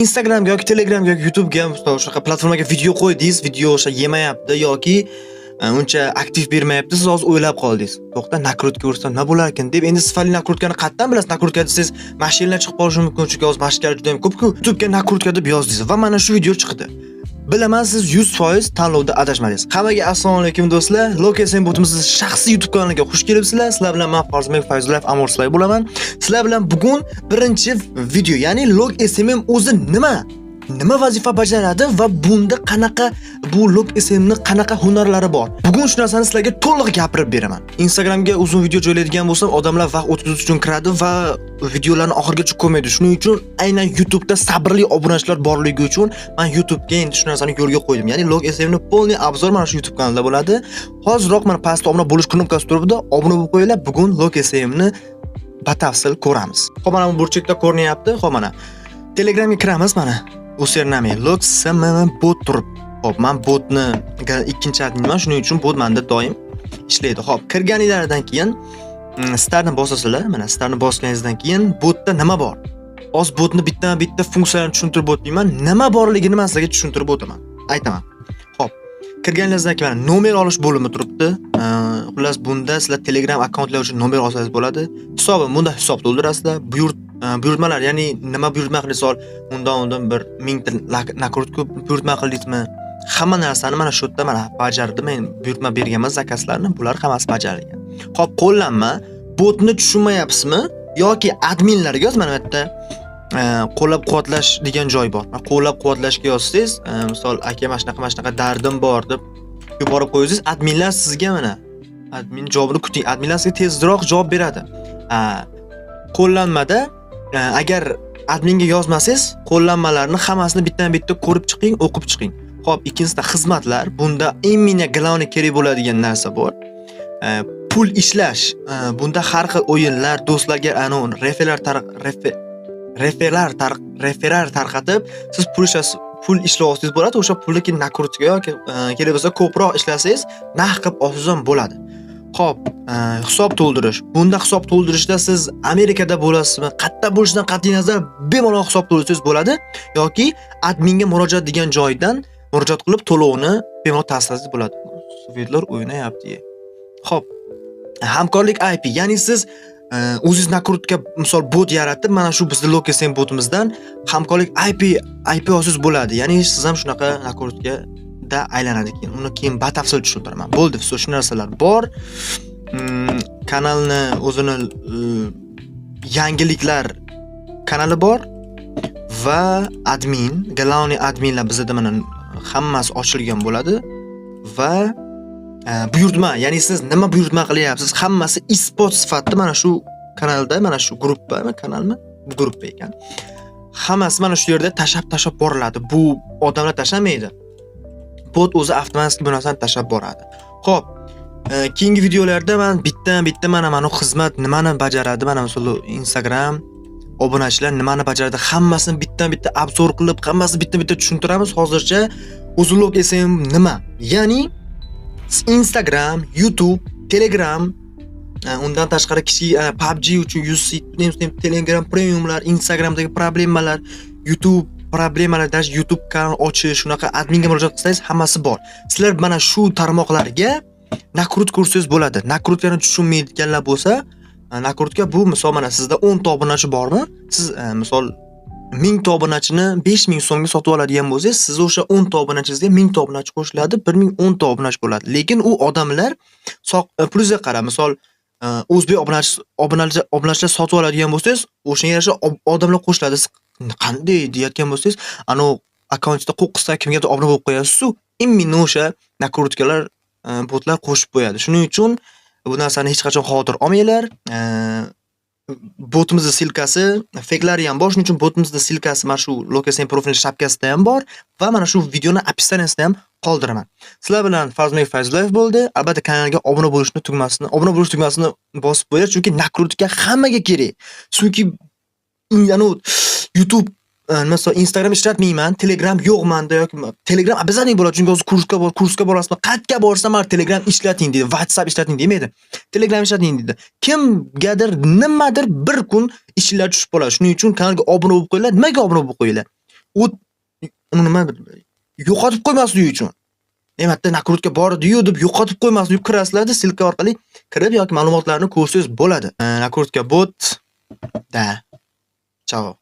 Instagramga yoki Telegramga yoki YouTube'ga, misol, shunaqa platformaga video qo'ydingiz, video o'sha yemayapti yoki uncha aktiv bermayapti. Siz hozir o'ylab qoldingiz. To'xta, накрутка ursam nima bo'larkin deb. Endi sifatli накрутка ni qayerdan bilasiz? Накрутка desangiz, mashinalar chiqib qolishi mumkin, chunki hozir mashinalar juda ham ko'p-ku. YouTube'ga накрутка deb yozdingiz va mana shu video chiqdi. Bilaman, siz 100% tanlovda adashmadingiz. Hammaga assalomu alaykum, do'stlar. Location botimizni shaxsiy YouTube kanaliga xush kelibsizlar. Sizlar bilan men, Farzmek Fayzullayev Amursilay bo'laman. Sizlar bilan bugun birinchi video, ya'ni Log SMM o'zi nima? Nima vazifa bajaradi va bunda qanaqa, bu Log SMMni qanaqa hunarlari bor? Bugun shu narsani sizlarga to'liq gapirib beraman. Instagramga uzun video joylaydigan bo'lsam, odamlar vaqt o'tkazish uchun kiradi va videolarni oxirigacha ko'rmaydi. Shuning uchun aynan YouTube'da sabrli obunachilar borligi uchun men YouTube'ga endi shu narsani yo'lga qo'ydim. Ya'ni Log SMMni полный обзор mana shu YouTube kanalida bo'ladi. Hoziroq mana pastda obuna bo'lish knopkasi turibdi. Obuna bo'lib qo'yinglar. Bugun Log SMMni batafsil ko'ramiz. Xo'p, mana bu burchakda ko'rinyapti. Xo'p, mana Telegramga kiramiz mana. Username Log SMM bot turib. Xo'p, men botni ikkinchi adminman, shuning uchun bot menda doim ishlaydi. Xo'p, kirganinglardan keyin starni bosasizlar. Mana starni bosganingizdan keyin botda nima bor? Hozir botni bittama-bitta funksiyalarini tushuntirib o'tmayman. Nima borligini men sizlarga tushuntirib o'taman. Aytaman. Xo'p, kirganingizdan keyin mana nomer olish bo'limi turibdi. Xullas, bunda sizlar Telegram akkauntlar uchun nomer olsangiz bo'ladi. Hisobi, bunda hisob to'ldirasizlar. Buyurtmalar, ya'ni nima buyurtma qildingiz, undan bir mingta накрутка buyurtma qildingizmi? Hamma narsani mana shu yerda mana bajardim. Men buyurtma berganman заказ larni, bular hammasi bajarilgan. Xo'p, qo'llanma. Botni tushunmayapsizmi yoki adminlarga yoz, mana bu yerda qo'llab-quvvatlash degan joy bor. Qo'llab-quvvatlashga yozsangiz, misol, aka, mana shunaqa, mana shunaqa dardim bor deb yuborib qo'ysangiz, adminlar sizga, mana admin javobini kuting. Adminlar sizga tezroq javob beradi. Qo'llanmada agar adminga yozmasangiz, qo'llanmalarni hammasini bittama-bitta ko'rib chiqing, o'qib chiqing. Xo'p, ikkinchisida xizmatlar. Bunda именно главный kerak bo'ladigan narsa bor. Pul ishlash. Bunda har xil o'yinlar, do'stlarga anavi referlar tar refe referlar tar referal tarqatib, siz pul ishlasiz, pul ishlab olsangiz bo'ladi. O'sha pulni keyin накрутка yoki kerak bo'lsa ko'proq ishlasangiz, naq qilib olsangiz ham bo'ladi. Xo'p, hisob to'ldirish. Bunda hisob to'ldirishda siz Amerikada bo'lasizmi, qayerda bo'lishidan qat'iy nazar bemalol hisob to'ldirsangiz bo'ladi yoki adminga murojaat degan joydan murojaat qilib, to'lovni bemalol tasdiqlasangiz bo'ladi. Svetlar o'ynayapti. Xo'p, hamkorlik IP, ya'ni siz o'zingiz накрутка, misol, bot yaratib, mana shu bizni Lokesen botimizdan hamkorlik IP olsangiz bo'ladi. Ya'ni siz ham shunaqa накрутка da aylanadi keyin. Uni keyin batafsil tushuntiraman. Bo'ldi, всё, shu narsalar bor. Kanalni o'zini yangiliklar kanali bor va admin, главный adminlar bizada mana hammasi ochilgan bo'ladi va buyurtma, ya'ni siz nima buyurtma qilyapsiz, hammasi isbot sifatida mana shu kanalda, mana shu gruppa, kanalmi? Bu gruppa ekan. Hammasi mana shu yerda tashlab-tashlab boriladi. Bu odamlar tashlamaydi. Bot o'zi avtomatik bu narsani tashlab boradi. Xo'p, keyingi videolarda man bitta-bitta mana xizmat nimani bajaradi, mana misol Instagram obunachilar nimani bajaradi, hammasini bitta-bitta обзор qilib, hammasini bitta-bitta tushuntiramiz. Hozircha o'zi Log SM nima? Ya'ni Instagram, YouTube, Telegram, undan tashqari kichik PUBG uchun 100 Telegram premiumlar, Instagramdagi problemalar, YouTube problemalar, даже YouTube kanal ochish, shunaqa adminga murojaat qilsangiz, hammasi bor. Sizlar mana shu tarmoqlarga накрутка ursangiz bo'ladi. Накрутка ni tushunmaydiganlar bo'lsa, накрутка bu misol, mana sizda 10 ta obunachi bormi? Siz misol 1000 ta obunachini 5000 so'mga sotib oladigan bo'lsangiz, siz o'sha 10 ta obunachingizga 1000 ta obunachi qo'shiladi, 1010 ta obunachi bo'ladi. Lekin u odamlar pulingizga qarab, misol, o'zbek obunachilar sotib oladigan bo'lsangiz, o'shanga yarasha odamlar qo'shiladi. Siz qanday deyotgan bo'lsangiz, anavi akkauntingizda qo'qqisdan kimgadir obuna bo'lib qo'yasiz-u, именно o'sha накрутка lar, botlar qo'shib qo'yadi. Shuning uchun bu narsani hech qachon xavotir olmanglar. Botimizni ссылка si, feklari ham bor. Shuning uchun botimizni ссылка si mana shu Location profil shapkasida ham bor va mana shu videoni описание sida ham qoldiraman. Sizlar bilan Fazlbek Fayzullayev bo'ldi. Albatta kanalga obuna bo'lishni tugmasini, obuna bo'lish tugmasini bosib qo'yinglar, chunki накрутка hammaga kerak. Chunki anavi YouTube, misol, Instagram ishlatmayman, Telegram yo'q menda yoki Telegram обязательно bo'ladi, chunki hozir kursga borasizmi, qayerga borsam ham Telegram ishlating deydi, WhatsApp ishlating demaydi. Telegram ishlating deydi. Kimgadir nimadir bir kun ishlar tushib qoladi. Shuning uchun kanalga obuna bo'lib qo'yinglar. Nimaga obuna bo'lib qo'yinglar? O't uni nima, yo'qotib qo'ymaslik uchun. Demakda накрутка bor edi-yu deb yo'qotib qo'ymaslik kirasizlarda, ссылка orqali kirib yoki ma'lumotlarni ko'rsangiz bo'ladi. Накрутка bot. Да. Чао.